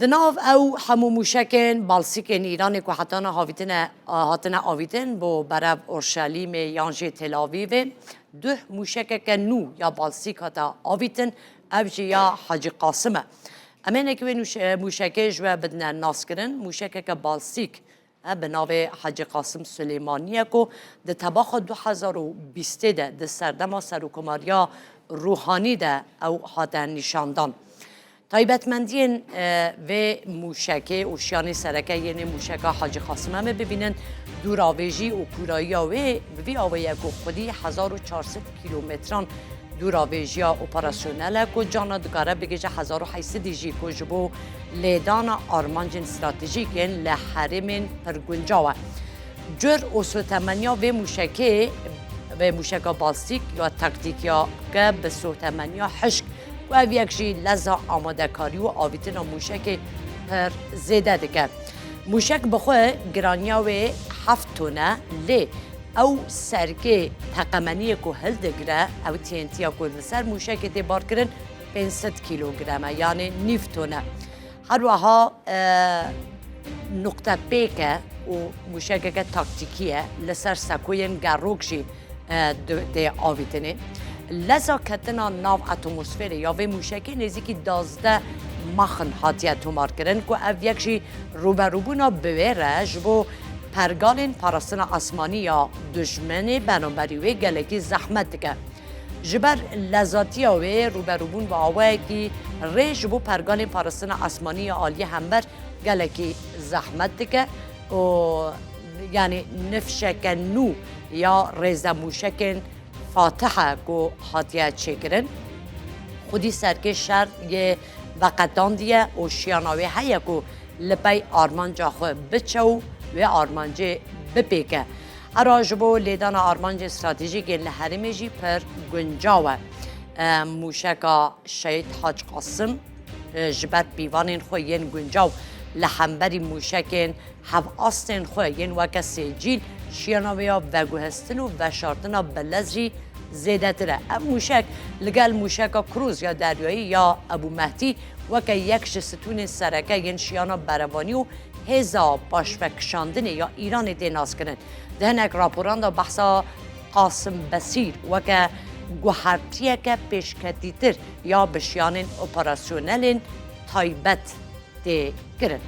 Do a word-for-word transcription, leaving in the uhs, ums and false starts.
Di nav ew hemû mûşekên balstîkên Îranê ku hetana havîtine, hatine avîtin bo berev Orşelîmê yan jî Tel Avîvê, duh mûşekeke nû ya balstîk hate avîtin, ev jî ya Hacî Qasim e. Em ê hinekî wê nûşe-, mûşekê ji we bidine naskirin. Mûşekeke balstîk e bi navê Hacî Qasim Silêmanî ye ku di tebaxa du hezar û bîstê de di serdema serokkomariya Ruhanî de ew hate nîşandan. Taybetmendiyên, e, vê mûşekê û şiyanê sereke yên ê mûşeka Hacî Qasim em ê bibînin. Dûravêjî û kûrayiya wê bi vî awê ye ku xwedî hezar û çar sed kîlometran dûravêjiya operasyonel e ku cana dikare bigihîje hezar û heyt sedî jî ku ji bo lêdana armancên stratejîk yên li herêmên pir guncaw e. Cur û sotemeniya vê mûşekê, vê mûşeka balstîk ya taktîk ya ke bi sotemeniya hişk ku ev yek jî leza amadekarî û avîtina mûşekê pir zêde dike. Mûşek bi xwe giraniya wê heft ton e, lê ew serkê teqemeniyê ku hildigire, ew T N T ya ku li ser mûşekê tê barkirin, pênc sed kîlogram e, yanê nîv ton e. Her wiha, e, nuqtepêk e û mûşekeke taktîkî ye, li ser sekoyên gerok jî, e, di-, tê avîtinê. Leza ketina nav atmosferê ya vê mûşekê nêzîkî duwazdeh maxin hatiye tomarkirin ku ev yek jî rûberûbûna bi wê re ji bo pergalên parastina asmanî ya dijmenê beramberî wê gelekî zehmet dike. Ji ber lezatiya wê rûberûbûn bi awayekî rê ji bo pergalên parastina asmanî ya aliyê hember gelekî zehmet dike û, yanî, nifşeke nû ya rêzemûşekên Fatihe ku hatiye çêkirin, xwedî serkê şer yê veqetandiye û şiyana wê heye ku li pey armanca xwe biçe û wê armancê bipêke. Hera ji bo lêdana armancên stratejîk yên li herêmê jî pir guncaw e. E, mûşeka Şehîd Hac Qasim, e, ji ber pîvanên xwe yên guncaw li hemberî mûşekên hevastên xwe yên weke Sêcîl, şiyana wê ya veguhestin û veşartina belez jî zêdetir e. Ev mûşek li gel mûşeka Krûz ya deryayî ya Ebû Mehdî weke yek ji stûnên sereke yên şiyana berevanî û hêza paşvekişandinê ya Îranê tê naskirin. Di hinek raporan de behsa Qasim Besîr weke guhertiyeke pêşketîtir ya bi şiyanên operasyonelên taybet tê kirin.